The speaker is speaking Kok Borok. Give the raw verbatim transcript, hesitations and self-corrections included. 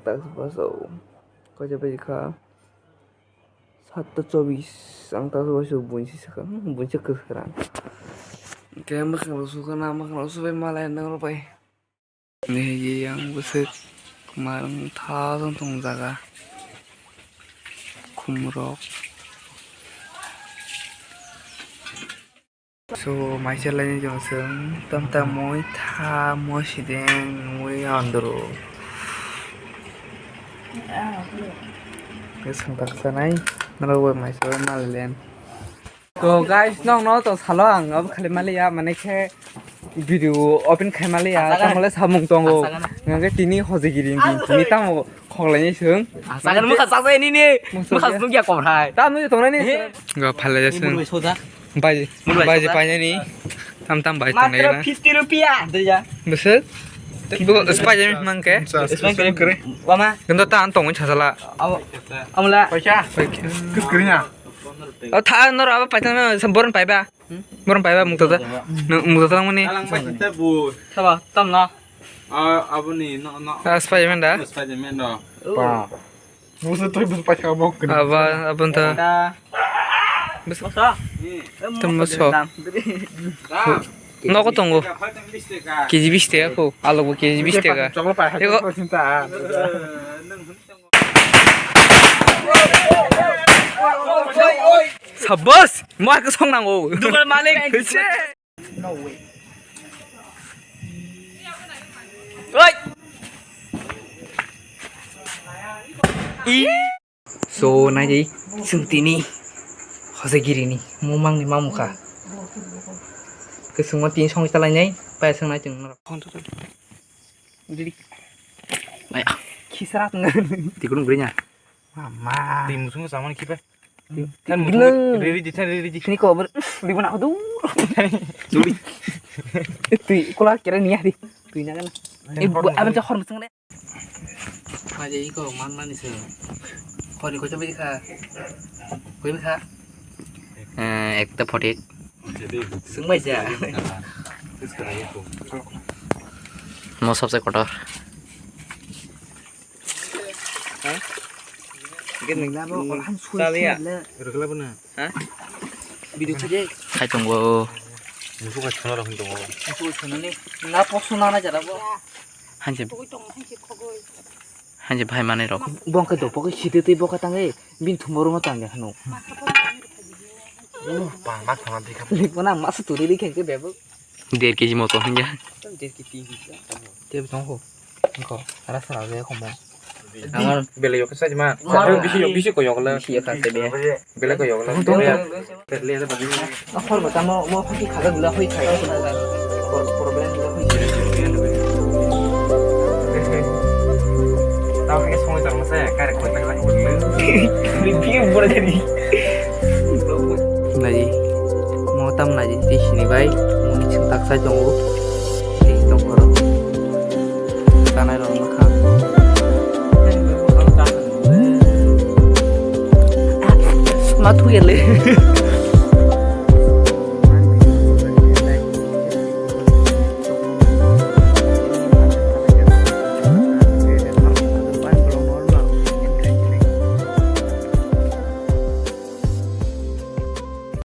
Taksa baso. Kaisa bai kha. Satta chobis. Ang taksa baso bunsi sakha. Hmm, bunsi kwswrang. Khe mwkhang rok sukha na, mwkhang rok subai malai nang rok bai. Nihigi yang bwswk kwmar wng tha tong jaga khumrok. So maisa laini jong chwng tam tam moi tha moi sideng moi andro. Ke sangtak sanai nalo bai maisa bai malailen. To guys, nokno to salo ang abo khali maliya, mane khe video open khai maliya, tamole samung tongo. Ngangke tini hojigiri ni tini tamo khoklai ni sung. Sagan mukha saksa ini ni. Mukha sung ya kobrai. Tamo tongnai ni. Ga phalai sung. Baji, baji painani. Tam tam bai tongnai na. Fifty rupiah. Bese? Spider-Man mangke. Wama. Gendo ta an tongwi chasala. Amla. Paisa. Kuskrinya. O tha nor aba paitang na boron paiba. Boron paiba mukta da. Mukta da mani. Saba tam na. Aboni no no. Spider-Man da. Spider-Man no. Musu tui bus pacha bok kena. Aba abon ta. Bus. Tam bus ho. Noko tongo. K G bis taka ko. Alok bo K G bis taka. Choklo pa. Ego. Sabas, mo ak song nango. Dugal malik. Oi. I. So, naidi, chwng tini hojagiri ni mumang ni mamukha. Kwchwngma tini songwi chalainai, paya swngnai chwng norok. Aya. Khisra tong. Tikun gurinya. Mama. Twi musung samani khipe. Twi- Than musung riri di, than riri di. Sini ko ber, di mana aku tu? Duli. Twi kola kira niya di. Twi na kan. Eh, abang cakor musung deh. Aja iko mana ni se. Kau ni kau coba kha. Kau kha. Eh, ekta photo. Sungbai ja. Mo sabse kotor. Video khaje. Khai tongo. Musuka chhona rok tongo. Musuka chhona ni. Na posuna na jara bo. Hanse. Hanse bhai manwi rok. Bongke dopo ke sidi tei boka tangai. Bin thumbo ruma tangya hanu. Pang mak thama bikha. Likmana mas turi likhe ke bebo. Der kg moto hinja. Der kg tin kg. Tebo tongkho. Wngkho. Ara sara je khomo. Amar belai yok sa jima. Bisi yok, bisi ko yok la. Bisi yok kan tebe. Belai ko yok la. Tong, tong. Terle ada bagi. Akhor bata mo mo phaki khaga gula hoi khai. Problem gula hoi. Tao hai song jang masa ya kare khoi tak lagi. Review boleh jadi. Naji. Mo tam naji ti sini bai. Mo ni ching tak sai tongo. Ti tong koro. Tanai rok wngkha. Ma thuyale.